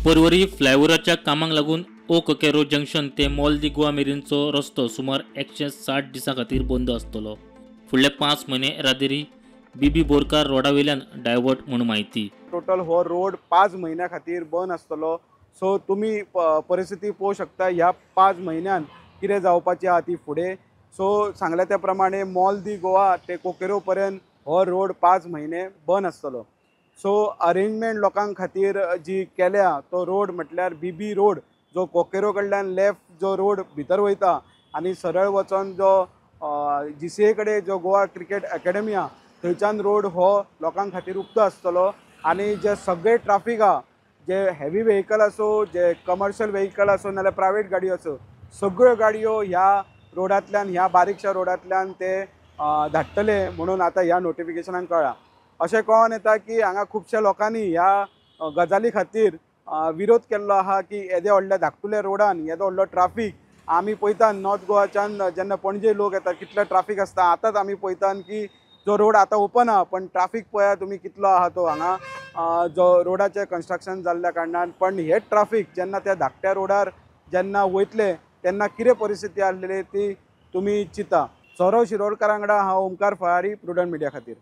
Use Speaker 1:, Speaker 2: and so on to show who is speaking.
Speaker 1: पर्वरी फ्लायओव्हराच्या कामाक लागून ओ कोकेरो जंक्शन ते मॉल दी गोवा मेरेनचो रस्तो सुमार 160 दिसां खातीर बंद आसतलो. फुडले 5 म्हयने येरादारी बीबी बोरकार रोडा वयल्यान डायवर्ट म्हूण म्हायती.
Speaker 2: टोटल हो रोड 5 म्हयन्या खातीर बंद आसतलो. सो तुमी परिस्थिती पळोवंक शकता ह्या 5 म्हयन्यान कितें जावपाची आहा ती फुडें. सो सांगल्या त्या प्रमाणे मॉल दी गोवा ते कोकेरो पर्यंत हो रोड 5 म्हयने बंद आसतलो. सो अरेंजमेंट लोकां खातीर जी केल्या तो रोड म्हटल्यार बीबी रोड जो कोकेरो कडल्यान लेफ्ट जो रोड भितर वयता आनी सरळ वचोन जो जीसीए कडेन जो गोवा क्रिकेट एकेडमी आहा थंयच्यान रोड हो लोकां खातीर उक्तो आसतलो. आनी जे सगळे ट्राफीक आहा, जे हेवी व्हेकल आसूं, जे कमर्शियल व्हेकल आसूं, नाल्यार प्रायवेट गाडयो आसूं, सगळ्यो गाडयो ह्या रोडांतल्यान, ह्या बारीकश्या रोडांतल्यान ते धाडटले म्हणून आतां ह्या नोटिफिकेशनान कळ्ळां. अशें कळोन येता की हांगा खुबश्या लोकांनी ह्या गजाली खातीर विरोध केल्लो आहा की येदे व्हडल्या धाकटुल्या रोडान येदो व्हडलो ट्राफीक आमी पळयता. नॉर्थ गोवाच्यान जेन्ना पणजे लोक येतात कितलो ट्राफीक आसता. आतांच आमी पळयतात की जो रोड आतां ओपन आहा पण ट्राफीक पळया तुमी कितलो आहा तो हांगा जो रोडाचें कन्स्ट्रक्शन जाल्ल्या कारणान. पण हे ट्राफीक जेन्ना त्या धाकट्या रोडार जेन्ना वयतले तेन्ना कितें परिस्थिती आसलेली ती तुमी चिंता. सौरव शिरोडकर वांगडा हांव ओमकार फळारी, प्रुडंट मिडिया खातीर.